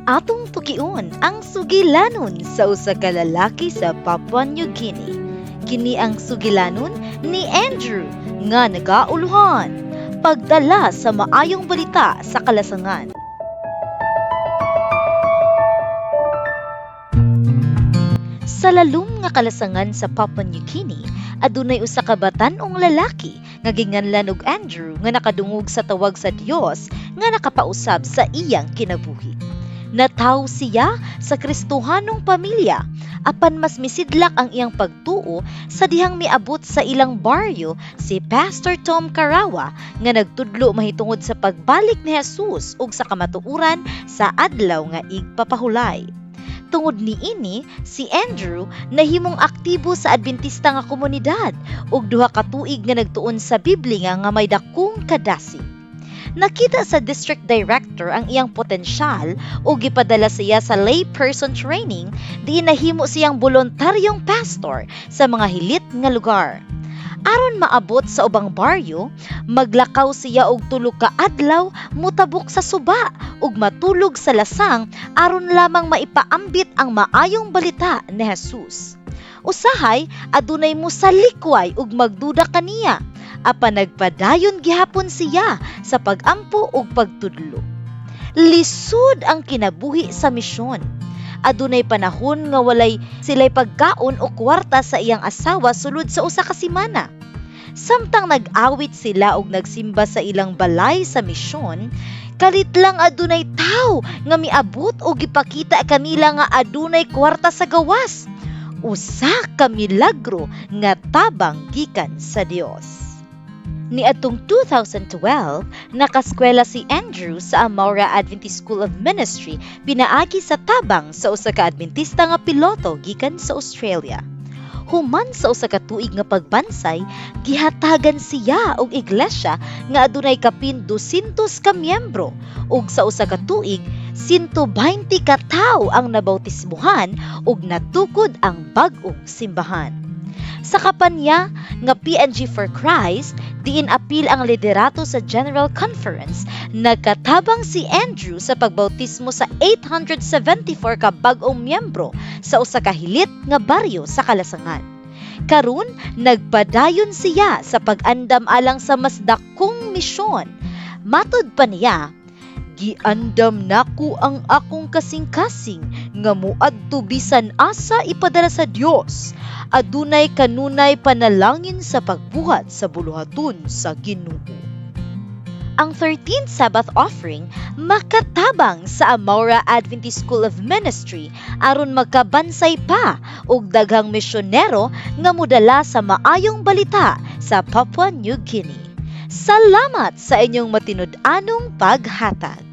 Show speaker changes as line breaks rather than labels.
Atong tukion ang sugilanon sa usa ka lalaki sa Papua New Guinea. Kini ang sugilanon ni Andrew nga nagauluhan pagdala sa maayong balita sa kalasangan. Sa lalom nga kalasangan sa Papua New Guinea, adunay usa ka batan-ong lalaki nga ginganlan og Andrew nga nakadungog sa tawag sa Dios nga nakapausab sa iyang kinabuhi. Nataw siya sa Kristohanong pamilya, apan mas misidlak ang iyang pagtuo sa dihang miabot sa ilang baryo si Pastor Tom Karawa nga nagtudlo mahitungod sa pagbalik ni Jesus ug sa kamatuoran sa adlaw nga igpapahulay. Tungod niini, si Andrew nahimong aktibo sa Adventista nga komunidad ug 2 ka tuig nga nagtuon sa Biblia nga may dakong kadasig. Nakita sa district director ang iyang potensyal ug gipadala siya sa lay person training diin nahimo siyang boluntaryong pastor sa mga hilit nga lugar. Aron maabot sa ubang baryo, maglakaw siya og 3 ka adlaw, motabok sa suba ug matulog sa lasang aron lamang maipaambit ang maayong balita ni Jesus. Usahay adunay mosalikway ug magduda kaniya, apan nagpadayon gihapon siya sa pag-ampo ug pagtudlo. Lisod ang kinabuhi sa misyon. Adunay panahon nga walay sila'y pagkaon o kwarta sa iyang asawa sulod sa 1 ka semana. Samtang nag-awit sila og nagsimba sa ilang balay sa misyon, kalit lang adunay tawo nga miabot og gipakita kanila nga adunay kwarta sa gawas. Usa ka milagro nga tabang gikan sa Dios. Niadtong 2012, nakaskwela si Andrew sa Amaura Adventist School of Ministry pinaagi sa tabang sa usa ka Adventista nga piloto gikan sa Australia. Human sa 1 ka tuig nga pagbansay, gihatagan siya og iglesia nga adunay kapin 200 ka miyembro ug sa 1 ka tuig 120 ka tawo ang nabautismuhan ug natukod ang bag-ong simbahan. Sa kampanya nga PNG for Christ, diin apil ang liderato sa General Conference, nagkatabang si Andrew sa pagbautismo sa 874 ka bag-ong miyembro sa usa ka hilit nga baryo sa Kalasangan. Karon nagpadayon siya sa pag-andam alang sa mas dakong misyon. Matud pa niya, "Giandam nako ang akong kasing-kasing nga moadto bisan asa ipadala sa Dios. Adunay kanunay panalangin sa pagbuhat sa buluhaton sa Ginoo." Ang 13th Sabbath offering makatabang sa Amaura Adventist School of Ministry aron magkabansay pa og daghang misyonero nga modala sa maayong balita sa Papua New Guinea. Salamat sa inyong matinud-anong paghatag.